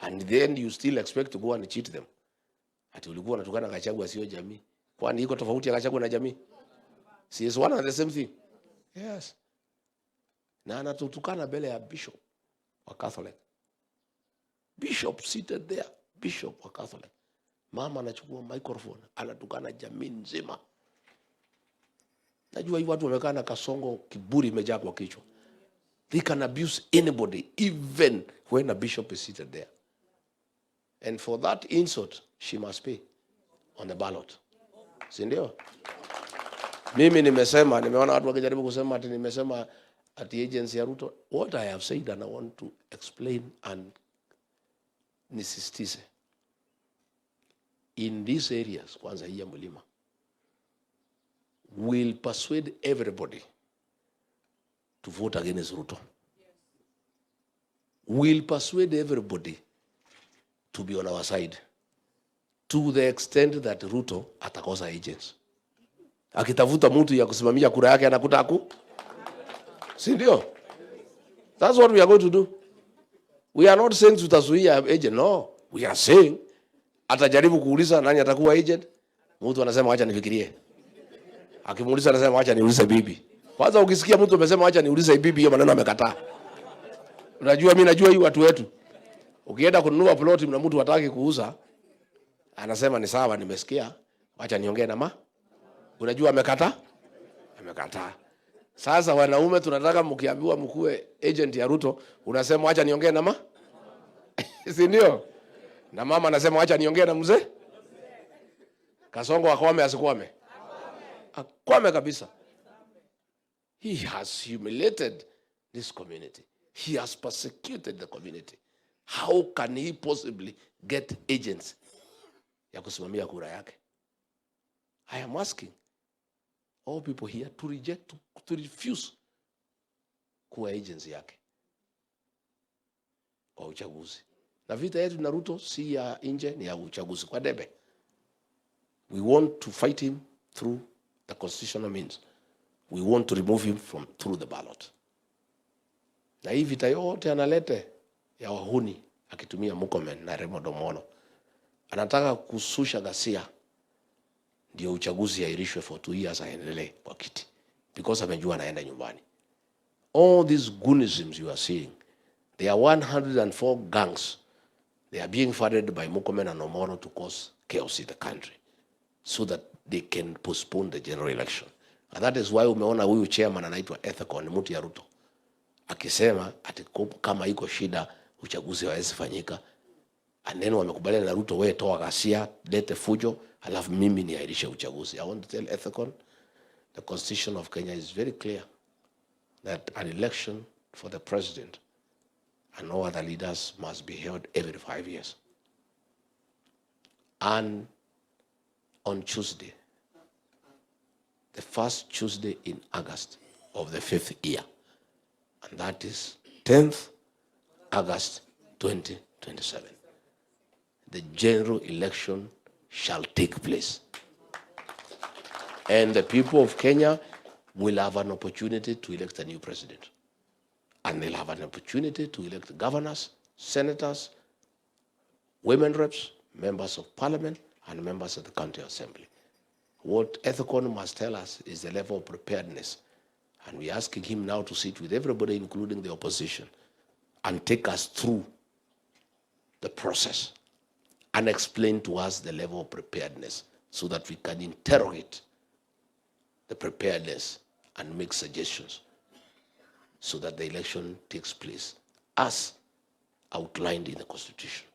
And then you still expect to go and cheat them. Ati ulikuwa unatukana Gachagua sio jamii. Kwani iko tofauti ya Gachagua na jamii? Si is one and the same thing? Yes. Na anatutukana mbele ya bishop wa Catholic. Bishop seated there, bishop wa Catholic. Mama anachukua microphone, anatukana jamii nzima. Najua hii watu wamekaa na Kasongo, kiburi imejaa kwa kichwa. They can abuse anybody even when a bishop is seated there. And for that insult, she must pay on the ballot. Si ndio? Mimi nimesema, nimeona watu wakijaribu kusema ati nimesema ati agency ya Ruto. What I have said, and I want to explain and nisisitize. In these areas, kwanza hii ya mlima, will persuade everybody to vote against Ruto. Will persuade everybody to be on our side to the extent that Ruto atakosa agents. Akitafuta mtu ya kusimamia kura yake anakuta aku, si ndio? That's what we are going to do. We are not saying tutazuia agent. No, we are saying atajaribu kuuliza nani atakuwa agent. Mtu anasema, "Acha nifikirie." Akimuuliza anasema, "Acha niulize bibi." Kwanza ukisikia mtu amesema, "Acha niulize bibi," hiyo maneno amekataa. Unajua mimi najua hii watu wetu. Ukienda kununua plot na mtu hataki kuuza, anasema, "Ni sawa, nimesikia. Acha niongee na ma." Unajua amekataa? Amekataa. Sasa wanaume tunataka mkiambiwa mkuwe agent ya Ruto, unasema, "Acha niongee na ma." Si ndio? Na mama anasema, "Acha niongee na mzee." Kasongo akwame asikwame? Akwame kabisa. He has humiliated this community. He has persecuted the community. How can he possibly get agents ya kusimamia kura yake? I am asking all people here to reject, to refuse kuwa agency yake kwa uchaguzi. Na vita yetu na Ruto si ya nje, ni ya uchaguzi kwa debe. We want to fight him through the constitutional means. We want to remove him from through the ballot. Na hii vita yote analete ya wahuni akitumia Murkomen na Raymond Omolo, anataka kuzusha ghasia ndio uchaguzi airishwe for 2 years aendelee kwa kiti because amejua anaenda nyumbani. All these goonisms you are seeing, there are 104 gangs. They are being funded by Murkomen and Omolo to cause chaos in the country so that they can postpone the general election. And that is why umeona huyu chairman anaitwa Ethekon, mtu ya Ruto, akisema ati kama iko shida uchaguzi hawezi fanyika. And then wamekubaliana na Ruto, wewe toa ghasia, lete fujo, alafu mimi niahirishe uchaguzi. I want to tell Ethekon, the constitution of Kenya is very clear that an election for the president and all other leaders must be held every 5 years. And on Tuesday, the first Tuesday in August of the fifth year, and that is 10th August 2027, the general election shall take place. And the people of Kenya will have an opportunity to elect a new president. And they'll have an opportunity to elect governors, senators, women reps, members of parliament, and members of the county assembly. What Ethekon must tell us is the level of preparedness. And we're asking him now to sit with everybody, including the opposition, and take us through the process and explain to us the level of preparedness so that we can interrogate the preparedness and make suggestions so that the election takes place as outlined in the Constitution.